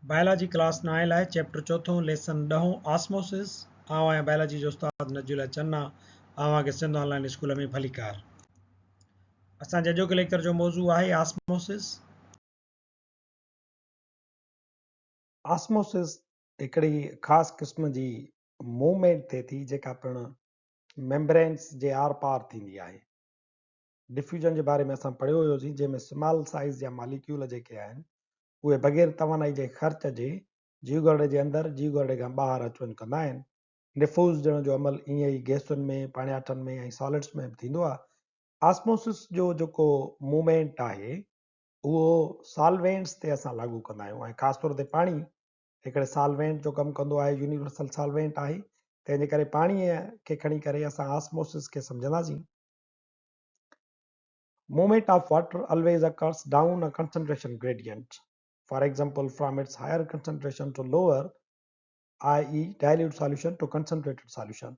Biology class نائين لاء chapter چوٿون ليسن ڏهون آسموسز آئون آهيان بائلاجي جو استاد نجي الله چنا اوهان کي سنڌ آن لائين اسڪول ۾ ڀليڪار. اسان جي اڄوڪي ليڪچر جو موضوع آهي آسموسز. آسموسز هڪڙي خاص قسم جي موومينٽ ٿئي ٿي جيڪا پڻ ميمبرينس جي آر پار ٿيندي آهي. ڊفيوزن جي باري ۾ اسان پڙهيو هيوسين جنهن ۾ سمال سائيز جا ماليڪيول جيڪي آهن اهي بغير توانائي جي خرچ جي جيوگهرڙي جي اندر جيوگهرڙي کان ٻاهر اچ وڃ ڪندا آهن. نفوذ ڏيڻ جو عمل ائين ئي گئسن ۾، پاڻياٺن ۾ ۽ سالڊس ۾ به ٿيندو آهي. آسموسس جو جيڪو موومينٽ آهي اهو سالوينٽس تي اسان لاڳو ڪندا آهيون ۽ خاص طور تي پاڻي هڪڙي سالوينٽ جو ڪم ڪندو آهي، يونيورسل سالوينٽ آهي، تنهن جي ڪري پاڻيء کي کڻي ڪري اسان آسموسس کي سمجهنداسين. Movement of water always occurs down a concentration gradient, for example from its higher concentration to lower, i.e. dilute solution to concentrated solution.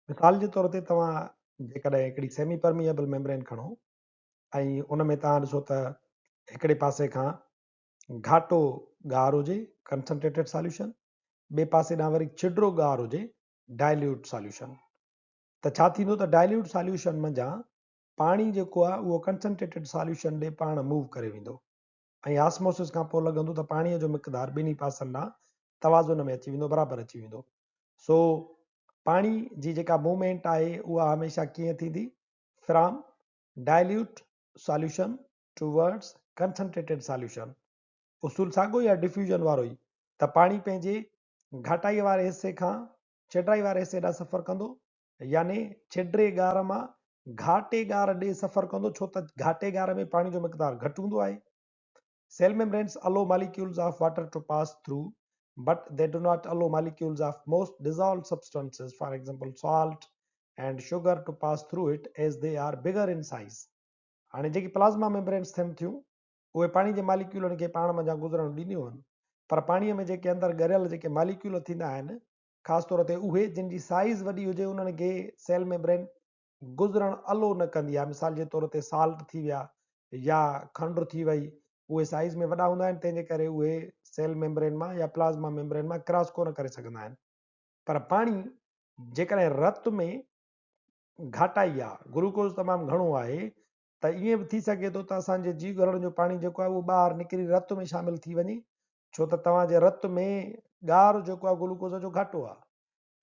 مثال جي طور تي توهان جيڪڏهن هڪڙي سيمي پرميئبل ميمبرين کڻو ۽ ان ۾ توهان ڏسو ته هڪڙي پاسي کان گهاٽو ڳار هجي ڪنسنٽريٽيڊ ساليوشن، ٻئي پاسي ڏانهن وري ڇڊرو ڳار هجي ڊائليوٽ ساليوشن، ته ڇا ٿيندو ته ڊائليوٽ ساليوشن منجهان پاڻي جيڪو آهي اهو ڪنسنٽريٽيڊ ساليوشن ڏي پاڻ موو ڪري ويندو ۽ آسموسس کان پوء لڳندو ته پاڻي جو مقدار ٻنهي پاسن ڏانهن توازن ۾ اچي ويندو برابر اچي ويندو. سو پاڻي جي جيڪا موومينٽ آهي اها هميشه ڪيئن ٿيندي from dilute solution towards concentrated solution. اصول ساڳيو ئي آهي ڊفيوزن وارو ئي ته پاڻي پنهنجي گهاٽائي واري حصي کان چيڊرائي واري حصي ڏانهن سفر ڪندو يعني چيڊري ڳار مان گهاٽي ڳار ڏي سفر ڪندو ڇو ته گهاٽي ڳار ۾ پاڻي جو مقدار گهٽ هوندو آهي. Cell membranes allow molecules of water to pass through but they do not allow molecules of most dissolved substances for example salt and sugar to pass through it as they are bigger in size. هاڻي جيڪي plasma ميمبرينز ٿين ٿيون اهي پاڻي جي ماليڪيولن کي پاڻ منجهان گذرڻ ڏينديون آهن پر پاڻي ۾ جيڪي اندر ڳريل جيڪي ماليڪيول ٿيندا آهن خاص طور تي اهي جن جي سائيز وڏي هجي انهن کي سيل ميمبرين گذرڻ الو نه ڪندي آهي مثال جي طور تي سالٽ ٿي ويا يا کنڊ ٿي وئي اهي سائيز ۾ وڏا هوندا آهن تنهن جي ڪري اهي سيل ميمبرين مان يا پلازما ميمبرين مان ڪراس ڪونه ڪري سگهندا آهن پر پاڻي جيڪڏهن رت ۾ گهاٽائي آهي گلوڪوز تمام گهڻو آهي ته ائين به ٿي سگهي ٿو ته اسان جي جيو گهرڙن جو پاڻي جيڪو آهي اهو ٻاهر نڪري رت ۾ شامل ٿي وڃي ڇو ته توهان جي رت ۾ ڳار جيڪو آهي گلوڪوز جو گهاٽو آهي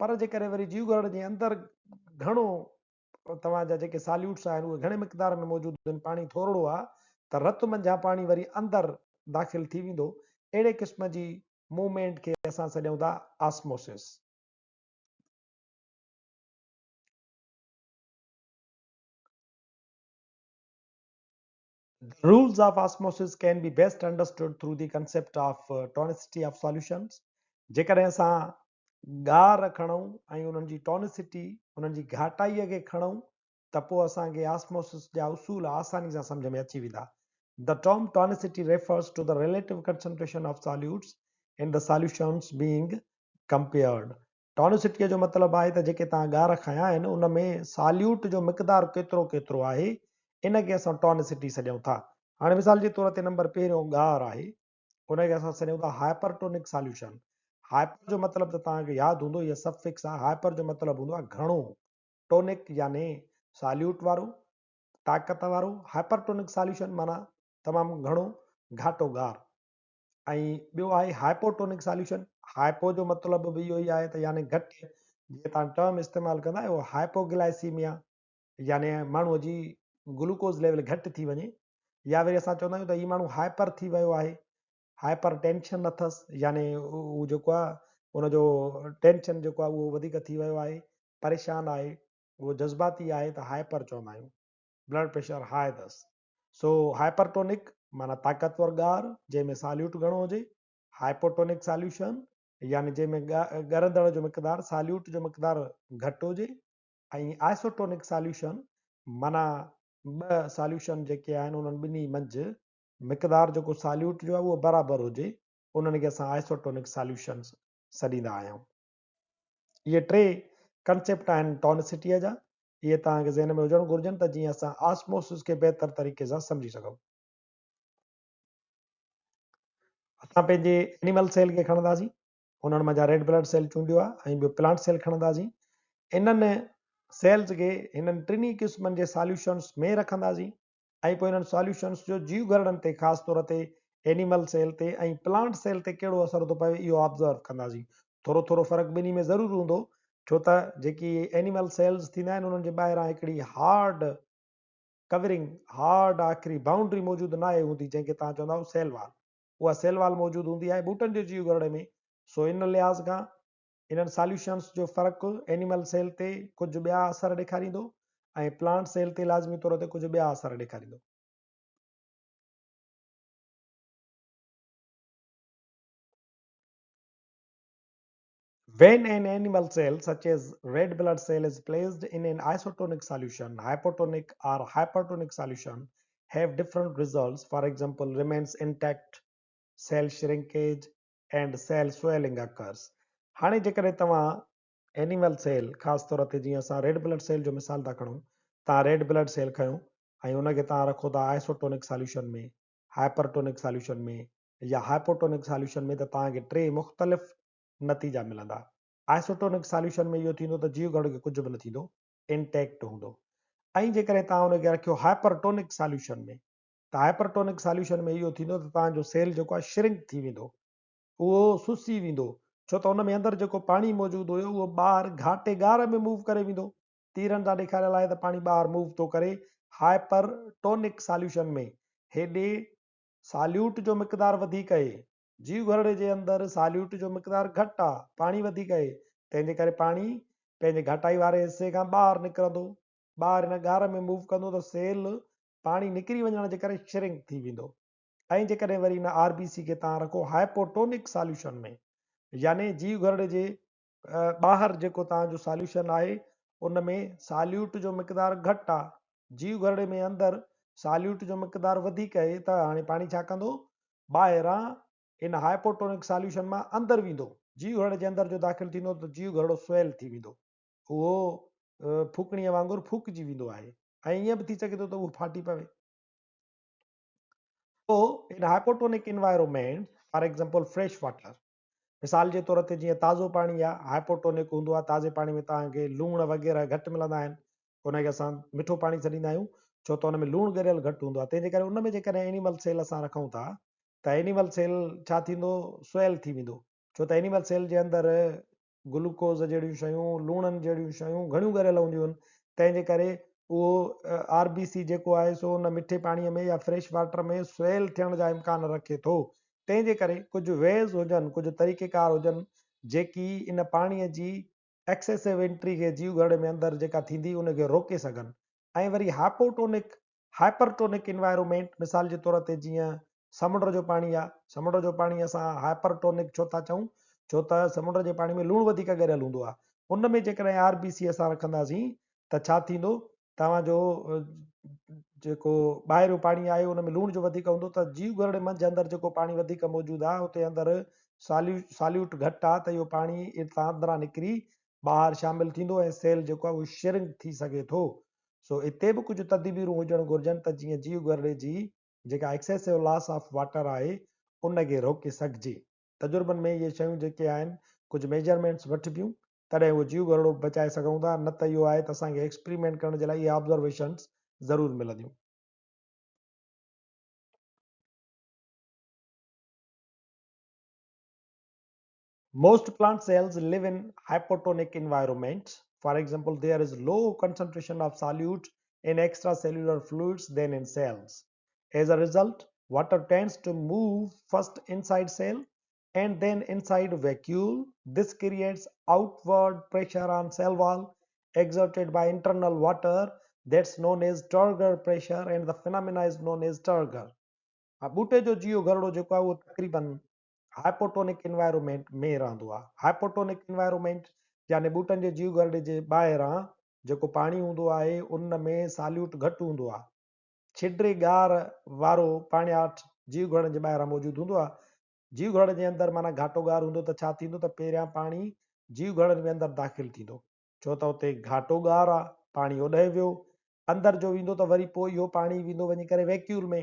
پر جيڪڏهن وري جيو گهرڙ جي اندر گهڻو توهان جا جيڪي ساليوٽس آهن اهي گهڻي مقدار ۾ موجود آهن پاڻي ٿورڙو آهي ته رت منجهان پاڻي وري اندر داخل ٿي ويندو اهڙي قسم جي موومينٽ کي اسان سڏيون ٿا osmosis. The rules of osmosis can be best understood through the concept of tonicity of solutions. جيڪڏهن اسان ڳار کڻون ۽ انهن جي ٽونسٽي، انهن جي گهاٽائيء کي کڻون ته پوء اسان کي آسموسس جا اصول آساني سان سمجهه ۾ اچي ويندا. The term tonicity refers to the relative concentration of solutes in the solutions being compared. ٽونسٽيء جو مطلب آهي ته جيڪي توهان ڳار کنيا آهن ان ۾ ساليوٽ جو مقدار ڪيترو ڪيترو آهي ان کي اسان ٽونسٽي سڏيون ٿا. هاڻي مثال جي طور تي نمبر پهريون ڳار آهي ان کي اسان سڏيون ٿا هائپرٽونڪ ساليوشن. هائپر جو مطلب ته توهان کي ياد هوندو اها سفڪس آهي هائپر جو مطلب هوندو آهي گهڻو ٽونڪ يعني ساليوٽ وارو طاقت وارو هائپرٽونڪ ساليوشن معنيٰ تمام گهڻو گهاٽو ڳار. ۽ ٻيو آهي هائپوٽونڪ ساليوشن، هائپو جو مطلب به اهو ئي آهي ته يعني گهٽ، جيئن توهان ٽرم استعمال ڪندا آهيو هائپوگلائسيميا يعني ماڻهوء جي گلوڪوز ليول گهٽ ٿي وڃي يا وري اسان چوندا آهيون ته هي ماڻهو هائپر ٿي ويو آهي، هائپر ٽينشن اٿس يعني هو جيڪو آهي ان جو ٽينشن جيڪو آهي اهو وڌيڪ ٿي ويو آهي، پريشان آهي، اهو جذباتي آهي ته هائپر چوندا آهيون، بلڊ پريشر هاء اٿس. سو هائپرٽونڪ معنيٰ طاقتور ڳار جنهن ۾ ساليوٽ گهڻو هجي، هائپوٽونڪ ساليوشن يعني جنهن ۾ ڳرندڙ جو مقدار ساليوٽ جو مقدار گهٽ هجي ۽ آئسوٽونڪ ساليوشن معنيٰ ٻه ساليوشن جيڪي آهن انهن ٻنهي منجهه مقدار جيڪو ساليوٽ جو آهي اهو برابر هجي انهن کي اسان آئسوٽونڪ ساليوشنز سڏيندا آهيون. اهي ٽي ڪنسيپٽ آهن ٽونسٽيء جا اهي توهان کي ذهن ۾ هجڻ گهرجن ته جيئن اسان آسموسس کي بهتر طريقي سان سمجهي سگهون. اسان پنهنجي اينيمل سيل کي کڻنداسين، انهن منجهان ريڊ بلڊ سيل چونڊيو آهي ۽ ٻيو پلانٽ سيل کڻنداسين. انهن سيلز کي هنن ٽنهي قسمن جي ساليوشنز ۾ رکنداسين ۽ پوء انهن ساليوشنز جو جيو گهرڙن تي خاص طور تي اينيمل سيل تي ۽ پلانٽ سيل تي ڪهڙو اثر ٿو پوي اهو آبزرو ڪنداسين. ٿورو ٿورو فرق ٻنهي ۾ ضرور هوندو ڇو ته جيڪي اينيمل سيلز ٿيندا آهن انهن جي ٻاهران هڪڙي هارڊ ڪورنگ، هارڊ آخري بائونڊري موجود ناهي هوندي جنهن کي توهان چوندا آهيو سيل وال. اها سيل وال موجود هوندي آهي ٻوٽن جي جيو گهرڙي ۾ سو ان لحاظ کان انهن ساليوشنز جو فرق اينيمل سيل تي ڪجهه ٻيا اثر ڏيکاريندو ۽ پلانٽ سيل تي لازمي طور تي ڪجهه ٻيا اثر ڏيکاريندو. When an animal cell such as red blood cell is placed in an isotonic solution, hypotonic or hypertonic solution have different results, for example, remains intact, cell shrinkage and cell swelling occurs. هاڻي جيڪڏهن توهان animal cell خاص طور تي جيئن اسان red blood cell جو مثال ٿا کڻون، توهان ريڊ بلڊ سيل کنيو ۽ ان کي توهان رکو ٿا آئسوٽونڪ ساليوشن ۾، هائپرٽونڪ ساليوشن ۾ يا هائپوٽونڪ ساليوشن ۾ ته توهان کي ٽي مختلف نتيجا ملندا. آئسوٽونڪ ساليوشن ۾ اهو ٿيندو ته جيو گهرڙ کي ڪجهه به نه ٿيندو، انٽيڪٽ هوندو. ۽ جيڪڏهن توهان ان کي رکيو هائپرٽونڪ ساليوشن ۾ ته هائپرٽونڪ ساليوشن ۾ اهو ٿيندو ته توهان جو سيل جيڪو آهي شرنڪ ٿي ويندو، اهو سسي ويندو، ڇو ته ان ۾ اندر جيڪو پاڻي موجود هيو اهو ٻاهر گهاٽي ڳار ۾ موو ڪري ويندو. تيرن سان ڏيکاريل آهي ته پاڻي ٻاهر موو ٿو ڪري هائپرٽونڪ ساليوشن ۾. هيڏي ساليوٽ جو مقدار وڌيڪ اهي. جيو گهرڙي جي اندر ساليوٽ جو مقدار گهٽ آ، پاڻي وڌيڪ اهي، تنهن جي ڪري پاڻي پنهنجي گهاٽائي واري حصي کان ٻاهر نڪرندو، ٻاهر هن ڳار ۾ موو ڪندو ته سيل پاڻي نڪري وڃڻ جي ڪري شرنڪ ٿي ويندو. ۽ جيڪڏهن وري هن آر بي سي کي توهان رکو هائپوٽونڪ ساليوشن ۾ يعني جيو گهرڙي جي ٻاهر جيڪو توهان جو ساليوشن آهي ان ۾ ساليوٽ جو مقدار گهٽ آ، جيو گهرڙي ۾ اندر ساليوٽ جو مقدار وڌيڪ اهي ته هاڻي پاڻي ڇا ڪندو ٻاهران ان هائپوٽونڪ ساليوشن مان اندر ويندو، جيو گهرڙي جي اندر جو داخل ٿيندو ته جيو گهرڙو سويل ٿي ويندو، اهو ڦوڪڻيء وانگر ڦوڪجي ويندو آهي ۽ ائين به ٿي سگهي ٿو ته اهو ڦاٽي پوي. So in hypotonic environment, for example fresh water, مثال جي طور تي جيئن تازو پاڻي آهي، هائپوٽونڪ هوندو آهي، تازي پاڻي ۾ توهان کي لوڻ وغيره گهٽ ملندا آهن، ان کي اسان مٺو پاڻي سڏيندا آهيون ڇو ته ان ۾ لوڻ ڳريل گهٽ هوندو آهي، تنهن جي ڪري ان ۾ جيڪڏهن اينيمل سيل اسان رکون ٿا ته اينيمل سيل ڇا ٿيندو سويل ٿي ويندو ڇو ته اينيمل سيل جي اندر گلوڪوز جهڙيون شيون لوڻن جهڙيون شيون گهڻيون ڳريل هونديون آهن تنهن جي ڪري اهو آر بي سي جيڪو آهي سو ان مٺي پاڻي ۾ يا فريش واٽر ۾ سويل ٿيڻ جا امڪان رکي ٿو تنهن جي ڪري ڪجهه ويز هجن ڪجهه طريقيڪار هجن جيڪي ان پاڻي جي ايڪسيسو انٽري کي جيو گهرڙي ۾ اندر جيڪا ٿيندي ان کي روڪي سگهن ۽ وري هائپوٽونڪ Hypertonic Environment مثال جي طور تي جيئن سمنڊ جو پاڻي آ سمنڊ جو پاڻي اسان هائپرٽونڪ ڇو ٿا چئون ڇو ته سمنڊ جي پاڻي ۾ لوڻ وڌيڪ ڳريل هوندو آ ان ۾ جيڪڏهن آر بي سي اسان رکنداسين ته ڇا ٿيندو توهان جو جيڪو ٻاهريون پاڻي آهي ان ۾ لوڻ جو وڌيڪ هوندو ته جيو گهرڙي منجهه اندر جيڪو پاڻي وڌيڪ موجود آهي اتي اندر ساليوٽ گهٽ آهي ته اهو پاڻي اتان اندران نڪري ٻاهر شامل ٿيندو ۽ سيل جيڪو آهي اهو شرنڪ ٿي سگهي ٿو. سو اتي به ڪجهه تدبيرون هجڻ گهرجن ته جيئن جيو گهرڙي جي جيڪا ايڪسيسو لاس آف واٽر آهي ان کي روڪي سگهجي. تجربن ۾ اهي شيون جيڪي آهن ڪجهه ميجرمينٽس وٺبيون تڏهن اهو جيو گهرڙو به بچائي سگهون ٿا نه ته اهو آهي ته اسان کي ايڪسپريمينٽ ڪرڻ جي لاء اهي آبزرويشنس ضرور ملنديون. Most plant cells live in hypotonic environment. For example, there is low concentration of solute in extracellular fluids than in cells. As a result, water tends to move first inside cell and then inside vacuole. This creates outward pressure on cell wall exerted by internal water that's known as turgor pressure and the phenomena is known as turgor. ها ٻوٽي جو جيو گهرڙو جيڪو آهي اهو تقريبن هائپوٽونڪ environment ۾ رهندو آهي. هائپوٽونڪ انوائرومينٽ يعني ٻوٽن جي جيو گهرڙي جي ٻاهران جيڪو پاڻي هوندو آهي ان ۾ ساليوٽ گهٽ هوندو آهي. ڇڊري ڳار وارو پاڻياٺ جيو گهرڙن جي ٻاهران موجود هوندو آهي. جيو گهرڙ جي اندر معنيٰ گهاٽو ڳار هوندو ته ڇا ٿيندو ته پهريان پاڻي جيو گهرڙن ۾ اندر داخل ٿيندو ڇو ته اتي گهاٽو ڳار آ پاڻي اوڏهه ويو اندر جو ويندو ته وري پوء اهو پاڻي ويندو وڃي ڪري ويڪيول ۾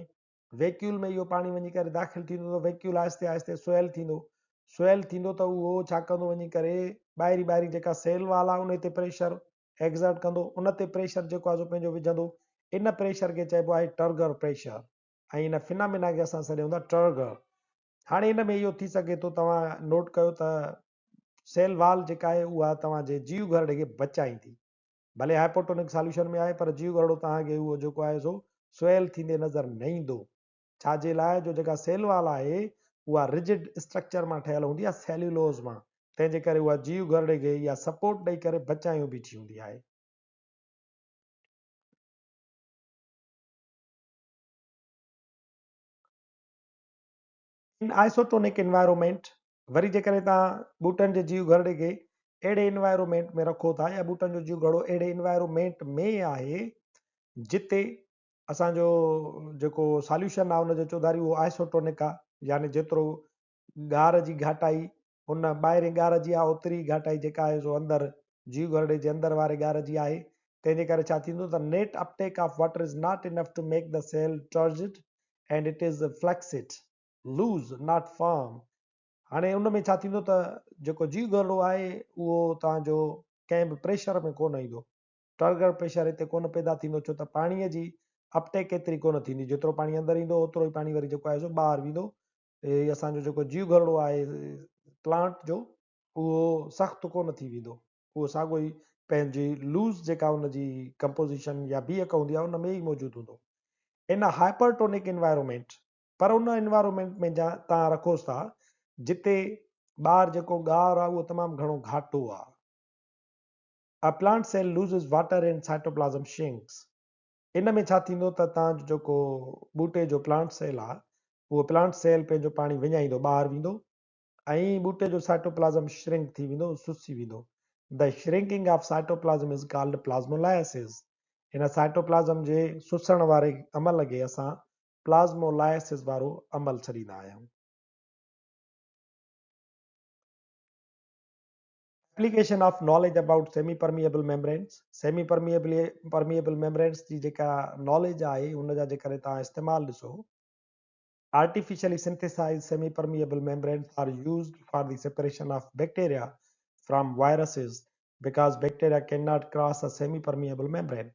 ويڪيول ۾ اهو پاڻي وڃي ڪري داخل ٿيندو ته ويڪيول آهستي آهستي سويل ٿيندو. سويل ٿيندو ته اهو ڇا ڪندو وڃي ڪري ٻاهرين ٻاهرين جيڪا سيل وال آهي ان تي پريشر ايگزرٽ ڪندو، ان تي پريشر جيڪو آهي سو پنهنجو وجهندو. ان پريشر کي چئبو آهي ٽرگر پريشر ۽ ان فنامينا کي اسان سڏيون ٿا ٽرگر. هاڻي ان ۾ اهو ٿي سگهي ٿو توهان نوٽ ڪيو ته سيل وال جيڪا آهي اها توهان جي جيو گهرڙي کي بچائيندي. ڀلي هائپوٽونڪ ساليوشن ۾ آهي پر جيو گهرڙو توهان کي اهو جيڪو آهي سو سويل ٿيندي نظر نه ايندو. ڇا جي لاء جو جيڪا سيل وال آهي اها رجڊ اسٽرڪچر مان ٺهيل هوندي آهي سيليولوز مان، تنهن جي ڪري اها جيو گهرڙي کي اها سپورٽ ڏئي ڪري بچايون بيٺي هوندي آهي. ان آئسوٽونڪ انوائرومينٽ، وري جيڪڏهن توهان ٻوٽن جي جيو گهرڙي کي اهڙي انوائرومينٽ ۾ رکو ٿا يا ٻوٽن جو جيو گهرڙو اهڙي انوائرومينٽ ۾ آهي جتي اسان جو جيڪو ساليوشن آهي ان جي چوڌاري اهو آئسوٽونڪ آهي، يعني جيترو ڳار جي گهاٽائي ان ٻاهرين ڳار جي آهي اوتري ئي گهاٽائي جيڪا آهي سو اندر جيو گهرڙي جي اندر واري ڳار جي آهي، تنهن جي ڪري ڇا ٿيندو ته net uptake of water is not enough to make the cell turgid and it is flaccid, loose, not firm. هاڻي ان ۾ ڇا ٿيندو ته جيڪو جيو گهرڙو آهي اهو توهان جو ڪنهن به پريشر ۾ ڪونه ايندو، ٽرگر پريشر هتي ڪونه پيدا ٿيندو ڇو ته پاڻي جي اپٽيڪ ايتري ڪونه ٿيندي، جيترو پاڻي اندر ايندو اوترو ئي پاڻي وري جيڪو آهي سو ٻاهر ويندو. هي اسان جو جيڪو جيو گهرڙو آهي پلانٽ جو اهو سخت ڪونه ٿي ويندو، اهو ساڳو ئي پنهنجي لوز جيڪا ان جي ڪمپوزيشن يا بيهڪ هوندي آهي ان ۾ ئي موجود هوندو. ان هائپرٽونڪ انوائرومينٽ، پر ان انوائرومينٽ ۾ جا توهان رکوس ٿا جتي ٻاهر جيڪو ڳار آهي اهو تمام گهڻو گهاٽو آهي. A plant cell loses water and cytoplasm shrinks. ان ۾ ڇا ٿيندو ته توهان جو جيڪو ٻوٽي جو پلانٽ سيل آهي اهو پلانٽ سيل پنهنجو پاڻي وڃائيندو ٻاهر ويندو ۽ ٻوٽي جو سائٽوپلازم شرنڪ ٿي ويندو، سسي ويندو. The shrinking of cytoplasm is called plasmolysis. هن سائٽوپلازم جي سسڻ واري عمل کي اسان پلازمولائسز وارو عمل سڏيندا آهيون. Application of knowledge about semi permeable membranes, semi permeable membranes جي جيڪا ناليج آهي ان جا جيڪڏهن توهان استعمال ڏسو. Artificially synthesized semi permeable membranes are used for the separation of bacteria from viruses because bacteria cannot cross a semi permeable membrane.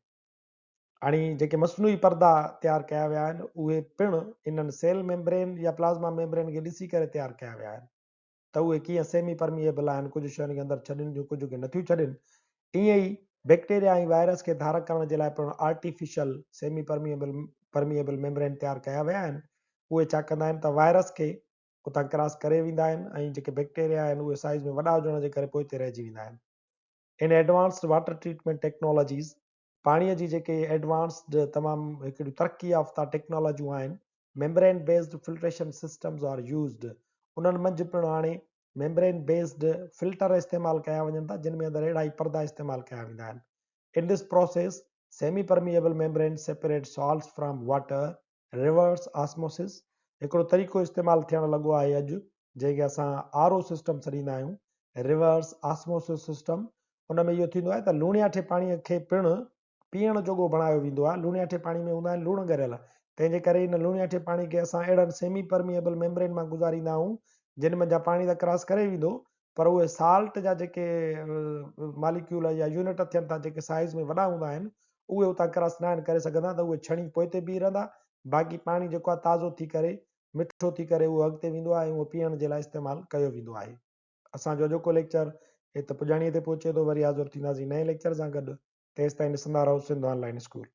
هاڻي جيڪي مصنوعي پردا تيار ڪيا ويا آهن اهي پڻ انهن سيل ميمبرين يا پلازما ميمبرين کي ڏسي ڪري تيار ڪيا ويا آهن ته اهي ڪيئن سيمي پرميئبل آهن، ڪجهه شين کي اندر ڇڏين ٿيون ڪجهه کي نٿيون ڇڏين. ائين ئي بيڪٽيريا ۽ وائرس کي ڌار ڪرڻ جي لاء پڻ آرٽيفيشل سيمي پرميئبل ميمبرين تيار ڪيا ويا آهن. اهي ڇا ڪندا آهن ته وائرس کي اتان ڪراس ڪري ويندا آهن ۽ جيڪي بيڪٽيريا آهن اهي سائيز ۾ وڏا هجڻ جي ڪري پوئتي رهجي ويندا آهن. ان ايڊوانسڊ واٽر ٽريٽمينٽ ٽيڪنالاجيز، پاڻيء جي جيڪي ايڊوانسڊ تمام هڪڙيون ترقي يافته ٽيڪنالاجيون آهن، membrane based filtration systems are used, انهن منجهه پڻ هاڻي ميمبرين بيسڊ فلٽر استعمال ڪيا وڃن ٿا جن ۾ اندر اهڙا ئي پردا استعمال ڪيا ويندا آهن. In this process, semi permeable membrane separate salts from water, reverse osmosis, هڪڙو طريقو استعمال ٿيڻ لڳو آهي اڄ جنهن کي اسان آر او سسٽم سڏيندا آهيون، ريورس آسموسس سسٽم، ان ۾ اهو ٿيندو آهي ته لوڻياٺي پاڻي کي پڻ پيئڻ جوڳو بڻايو ويندو آهي، لوڻياٺي پاڻي ۾ هوندا آهن لوڻ ڳريل، تنهن جي ڪري ان لوڻياٺي پاڻي کي اسان اهڙن سيمي پرميئبل ميمبرين مان گذاريندا آهيون جن منجهان پاڻي ته ڪراس ڪري ويندو پر اهي سالٽ جا جيڪي ماليڪيول يا يونٽ ٿين ٿا جيڪي سائيز ۾ وڏا هوندا آهن اهي اتان ڪراس ناهن ڪري سگهندا ته اهي ڇڻي پوئتي بيهي رهندا باقي پاڻي جيڪو آهي تازو ٿي ڪري مٺو ٿي ڪري اهو اڳتي ويندو آهي ۽ اهو پيئڻ جي لاء استعمال ڪيو ويندو آهي. اسان جو اڄوڪو ليڪچر هت پڄاڻيء تي پهچي ٿو وري حاضر ٿينداسين نئين ليڪچر سان گڏ تيستائين ڏسندا رهو سنڌ آن لائين اسڪول.